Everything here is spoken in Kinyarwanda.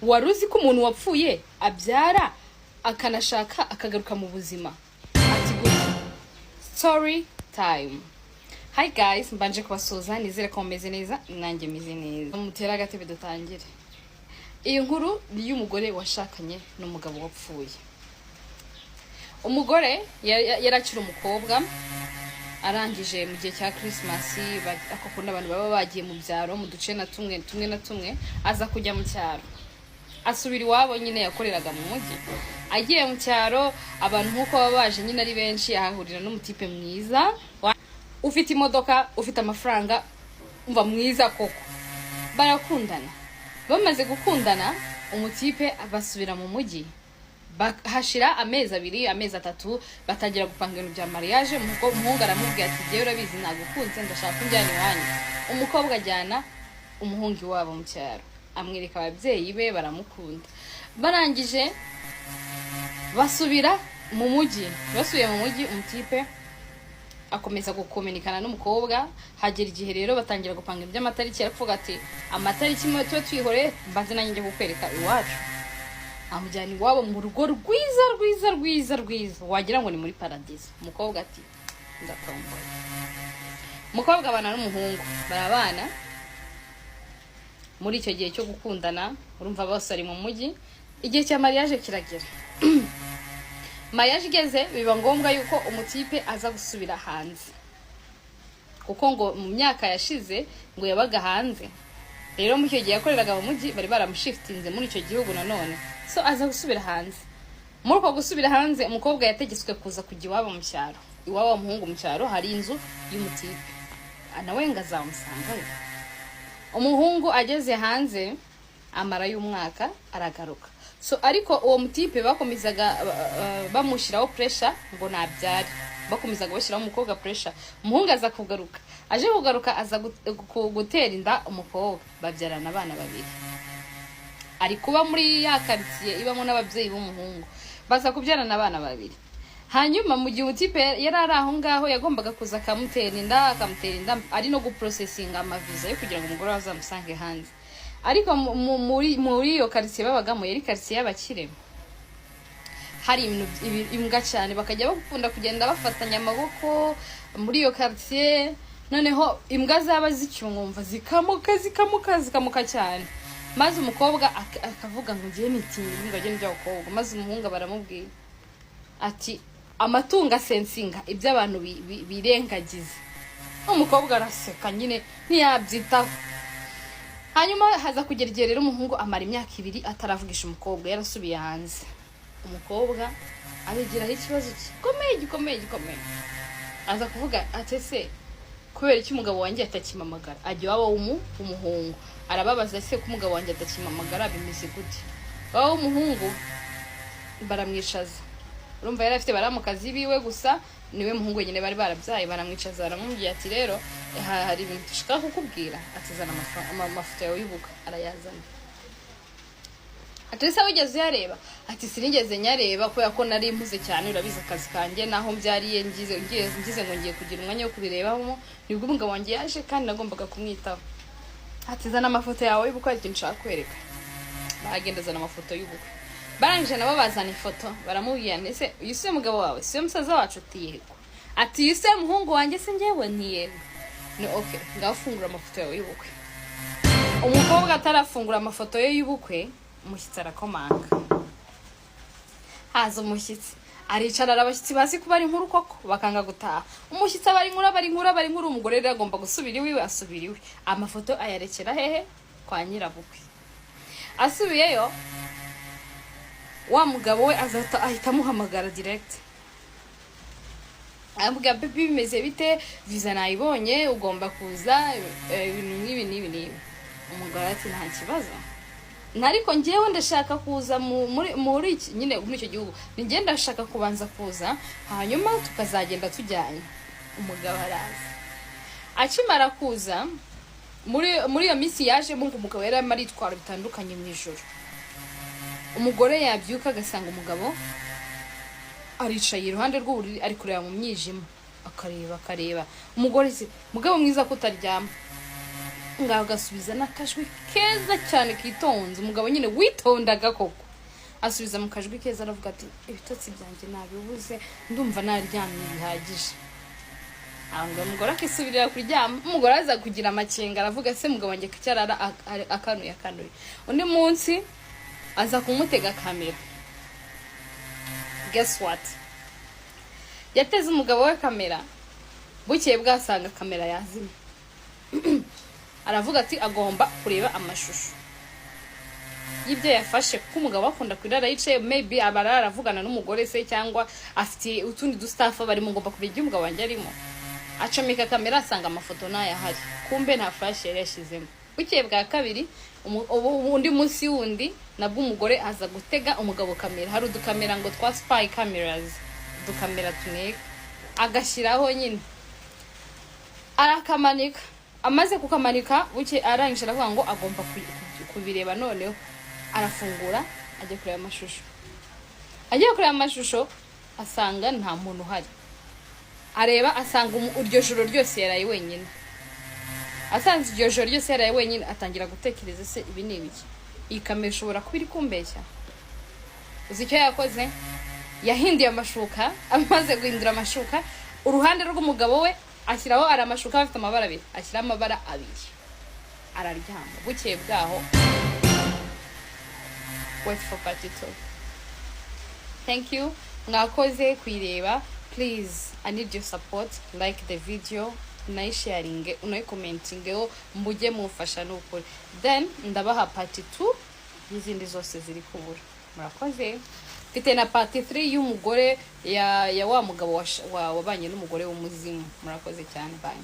Wari uzi ko umuntu wapfuye abyara, akanashaka, akagaruka mu buzima? Ati gute? Story time. Hi guys, mbanje kubasuhuza, nizere ko mumeze neza, nanjye meze neza. Mutere agatebe dutangire. Iyi nkuru ni iy'umugore washakanye n'umugabo wapfuye. Umugore yari akiri umukobwa, arangije mu gihe cya Christmas, ako akunda abantu baba bagiye mu byaro, mu duce na tumwe tumwe na tumwe, aza kujya mu cyaro, asubira iwabo nyine, yakoreraga mu mujyi. Agiye mu cyaro, abantu nk'uko baba baje nyine ari benshi, ahahurira n'umutipe mwiza ufite imodoka, ufite amafaranga, umva mwiza koko. Barakundana. Bamaze gukundana, umutipe basubira mu mujyi. Hashira amezi 2, amezi 3, batangira gupanga ibintu bya mariage. Umuhungu aramubwira ati: "Jyewe urabizi nagukunze, ndashaka ko unjyana iwanyu." Umukobwa ajyana umuhungu iwabo mu cyaro, amwereka ababyeyi be, baramukunda. Barangije basubira mu mujyi. Basubiye mu mujyi, umutipe akomeza gukominikana n'umukobwa. Hagera igihe rero batangira gupanga iby'amatariki. Aravuga ati: "Amatariki mwe tube tuyihore, mbanze nanjye njye kukwereka iwacu." Amujyana iwabo mu rugo rwiza rwiza rwiza rwiza, wagira ngo ni muri paradizo. Umukobwa ati: "Ndatomboye." Umukobwa abana n'umuhungu, barabana. Muri icyo gihe cyo gukundana, urumva bose ari mu mujyi. Igihe cya mariage kiragera. Mariage igeze, biba ngombwa yuko umutipe aza gusubira hanze, kuko ngo mu myaka yashize ngo yabaga hanze. Rero muri icyo gihe yakoreraga mu mujyi, bari baramushifitinze muri icyo gihugu nanone, so aza gusubira hanze. Muri uko gusubira hanze, umukobwa yategetswe kuza kujya iwabo mu cyaro. Iwabo w'umuhungu mu cyaro hari inzu y'umutipe, nawe ngo azamusangayo. Umuhungu ageze hanze amarayo umwaka, aragaruka. So ariko uwo mutipe bakomezaga bamushyiraho pressure ngo nabyare, bakomezaga bashyiraho umukobwa pressure. Umuhungu aza kugaruka. Aje kugaruka, aza gutera inda umukobwa, babyarana abana babiri. Ari kuba muri ya karitsiye ibamo n'ababyeyi b'umuhungu. Baza kubyarana abana babiri. Hanyuma mu gihe umutipe yari ari aho ngaho, yagombaga kuza akamutera inda, akamutera inda, ari no guprocessinga amaviza yo kugira ngo umugore we azamusange hanze. Ariko muri iyo karitsiye babagamo, yari karitsiye y'abakire, hari ibintu imbwa cyane, bakajya bakunda kugenda bafatanya amaboko muri iyo karitsiye. Noneho imbwa zaba zicyumva, zikamuka, zikamuka, zikamuka cyane, maze umukobwa akavuga ngo: "Ngiye nitinya imbwa agenda by'abakobwa." Maze umuhungu baramubwira ati: "Amatungo asensinga ibyo abantu birengagiza." Umukobwa araseka nyine, ntiyabyitaho. Hanyuma haza kugera igihe rero umuhungu amara imyaka 2 ataravugisha umukobwa, yarasubiye hanze. Umukobwa abigiraho ikibazo gikomeye, gikomeye, gikomeye. Aza kuvuga ati: "Ese kubera iki umugabo wanjye atakimamagara?" Ajya iwabo w'umuhungu, arababaza: "Ese ko umugabo wanjye atakimamagara, bimeze gute?" Iwabo w'umuhungu baramwicaza. Urumva yari afite baramukazi biwe gusa, niwe muhungu wenyine bari barabyaye. Baramwicaza, baramubwira ati: "Rero hari ibintu dushaka kukubwira." Ati: "Zana amafoto yawe y'ubukwe." Arayazana. Ati: "Ese wigeze uyareba?" Ati: "Sinigeze nyareba kubera ko nari mpuze cyane, urabizi akazi kanjye naho mbyariye, ngize ngo ngiye kugira umwanya wo kubirebamo, nibwo umugabo wanjye yaje kandi nagombaga kumwitaho." Ati: "Zana amafoto yawe y'ubukwe, hari ikintu nshaka kwereka." Baragenda, azana amafoto y'ubukwe. Barangije nabo bazana ifoto, baramubwira: "Ese uyu si umugabo wawe, si we musaza wacu?" Ati: "Yego." Ati: "Uyu si muhungu wanjye se?" "Njyewe ntiyego." "Ni okay, ngaho fungura amafoto yawe y'ubukwe." Umukobwa atarafungura amafoto ye y'ubukwe, umushyitsi arakomanga. Haza umushyitsi, aricara. Abashyitsi bazi kuba ari inkuru koko, bakanga gutaha. Umushyitsi aba ari inkuru, aba ari inkuru, aba ari inkuru. Umugore rero agomba gusubira iwiwe, asubira iwe, amafoto ayarekera hehe? Kwa nyirabukwe. Asubiyeyo, wa mugabo we azahita ahita amuhamagara direct, aramubwira: "Baby, bimeze bite? Visa nayibonye, ugomba kuza, ibintu nk'ibi n'ibi n'ibi." Umugore ati: "Nta kibazo, ariko njyewe ndashaka kuza muri nyine muri icyo gihugu, ni njye ndashaka kubanza kuza, hanyuma tukazagenda tujyanye." Umugabo araza. Akimara kuza, muri iyo minsi yajemo, ngo umugabo yari arimo aritwara bitandukanye. Mu ijoro umugore yabyuka agasanga umugabo aricaye iruhande rw'uburiri, ari kureba mu mwijima, akareba, akareba. Umugore: "Se mugabo mwiza, ko utaryama?" Ngaho agasubiza n'akajwi keza cyane kitonze. Umugabo nyine witondaga koko asubiza mu kajwi keza, aravuga ati: "Ibitotsi byanjye nabibuze, ndumva naryamye bihagije." Aho ngo umugore akisubirira kuryama. Umugore aza kugira amakenga, aravuga: "Se mugabo wanjye kucyarara akanuye akanuye?" Undi munsi aza kumutega kamera. Guess what? Yateze umugabo we kamera, bukeye bwasanga kamera yazimye. Aravuga ati agomba kureba amashusho y'ibyo yafashe, kuko umugabo akunda kurara yicaye, maybe aba arara avugana n'umugore se, cyangwa afite utundi dustuff barimo. "Ngomba kureba ibyo umugabo wanjye arimo." Acomeka kamera, asanga amafoto ntayahari. Kumbe nta flash yari yashyizemo. Bukeye bwa kabiri, undi munsi wundi nabwo, umugore aza gutega umugabo kamera. Hari udukamera ngo twa spy cameras, udukamera tuneka, agashyiraho nyine, arakamanika. Amaze kukamanika, buke arangije aravuga ngo agomba kubireba. Noneho arafungura, ajya kureba amashusho. Agiye kureba amashusho, asanga nta muntu uhari. Areba, asanga iryo joro ryose yaraye wenyine. Asanze iryo joro ryose yaraye wenyine, atangira gutekereza: "Se ibi ni ibiki? Iyi kamera ishobora kuba iri kumbeshya." Uzi icyo yakoze? Yahinduye amashuka. Amaze guhindura amashuka, uruhande rw'umugabo we ashyiraho, ari amashuka afite amabara abiri, ashyiraho amabara abiri, araryama. Bukeye bwaho, wait for part two. Thank you, mwakoze kuyireba. Please, I need your support. Like the video, unayisharinge, unayicommentingeho, mujye mumfasha n'ukuri. Then ndabaha part 2 y'izindi zose ziri kubura. Murakoze. Mfite na part 3 y'umugore ya wa mugabo wabanye n'umugore w'umuzimu. Murakoze cyane, bye.